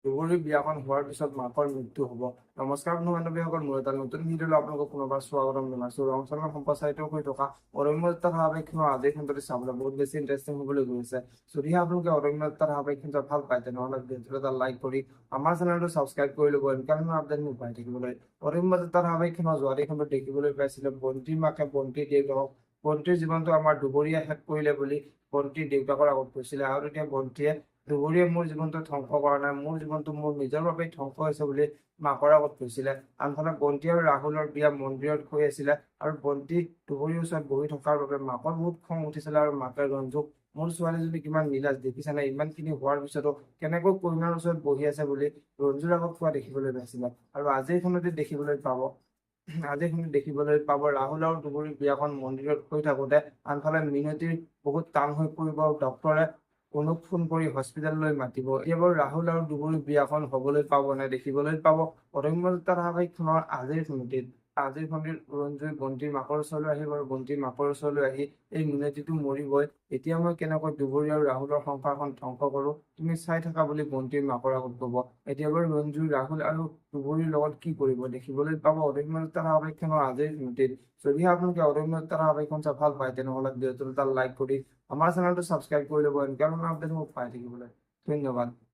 দুবৰীৰ বিয়াখন হোৱাৰ পিছত মাকৰ মৃত্যু হ'ব। নমস্কাৰ বন্ধু বান্ধৱীসকল, মোৰ এটা নতুন ভিডিঅ'লৈ আপোনালোকক পুনৰবাৰ স্বাগতম জনাইছো। ৰং চেনেলত সম্প্ৰচাৰিত হৈ থকা অদম্য যাত্ৰা ধাৰাবাহিকখনৰ আজিৰ খণ্ডটি চাবলৈ বহুত বেছি ইণ্টাৰেষ্টিং হ'বলৈ গৈ আছে। যদিহে আপোনালোকে অদম্য যাত্ৰা ধাৰাবাহিকখন চাই ভাল পায়, তেনেহ'লে ভিডিঅ'টো এটা লাইক কৰি আমাৰ চেনেলটো ছাবস্ক্ৰাইব কৰি ল'ব এনেকুৱা ধৰণৰ আপডেটবোৰ পাই থাকিবলৈ। অদম্য যাত্ৰা ধাৰাবাহিকখনৰ যোৱাৰী খণ্ডত দেখিবলৈ পাইছিলে, বন্তিৰ মাকে বন্তিৰ দেউতাকক বন্তিৰ জীৱনটো আমাৰ দুবৰীয়ে শেষ কৰিলে বুলি বন্তিৰ দেউতাকৰ আগত কৈছিলে। আৰু তেতিয়া বন্তিয়ে দুবৰীয়ে মোৰ জীৱনটো ধ্বংস কৰা নাই, মোৰ জীৱনটো মোৰ নিজৰ বাবেই ধ্বংস হৈছে বুলি মাকৰ আগত কৈছিলে। আনফালে বন্তি আৰু ৰাহুলৰ বিয়া মন্দিৰত হৈ আছিলে আৰু বন্তি দুবৰীৰ ওচৰত বহি থকাৰ বাবে মাকৰ বহুত খং উঠিছিলে আৰু মাকে ৰঞ্জুক মোৰ ছোৱালীজনী কিমান নিলাজ দেখিছানে, ইমানখিনি হোৱাৰ পিছতো কেনেকৈ কইনাৰ ওচৰত বহি আছে বুলি ৰঞ্জুৰ আগত কোৱা দেখিবলৈ পাইছিলে। আৰু আজিৰ খণ্ডত দেখিবলৈ পাব ৰাহুল আৰু দুবৰীৰ বিয়াখন মন্দিৰত হৈ থাকোতে আনফালে মিনতিৰ বহুত টান হৈ পৰিব আৰু ডক্তৰে অনুক ফোন কৰি হস্পিটেললৈ মাতিব। এইবাৰ ৰাহুল আৰু দুবৰীৰ বিয়াখন হবলৈ পাব নে, দেখিবলৈ পাব অদম্য যাত্ৰা ধাৰাবাহিকখনৰ আজিৰ খণ্ডটিত। আজিৰ খণ্ডটিত ৰঞ্জুই বন্তিৰ মাকৰ ওচৰলৈ আহিব আৰু বন্তিৰ মাকৰ ওচৰলৈ আহি এই মিনতিটো মৰিবই, এতিয়া মই কেনেকৈ দুবৰী আৰু ৰাহুলৰ সংসাৰখন ধ্বংস কৰো, তুমি চাই থাকা বুলি বন্তিৰ মাকৰ আগত ক'ব। এতিয়া বাৰু ৰঞ্জুই ৰাহুল আৰু দুবৰীৰ লগত কি কৰিব, দেখিবলৈ পাব অদম্য যাত্ৰা ধাৰাবাহিকখনৰ আজিৰ খণ্ডটিত। যদিহে আপোনালোকে অদম্য যাত্ৰা ধাৰাবাহিকখন চাই ভাল পায়, তেনেহ'লে ভিডিঅ'টো এটা লাইক কৰি আমাৰ চেনেলটো ছাবস্ক্ৰাইব কৰি ল'ব এনেকুৱা ধৰণৰ আপডেটসমূহ পাই থাকিবলৈ। ধন্যবাদ।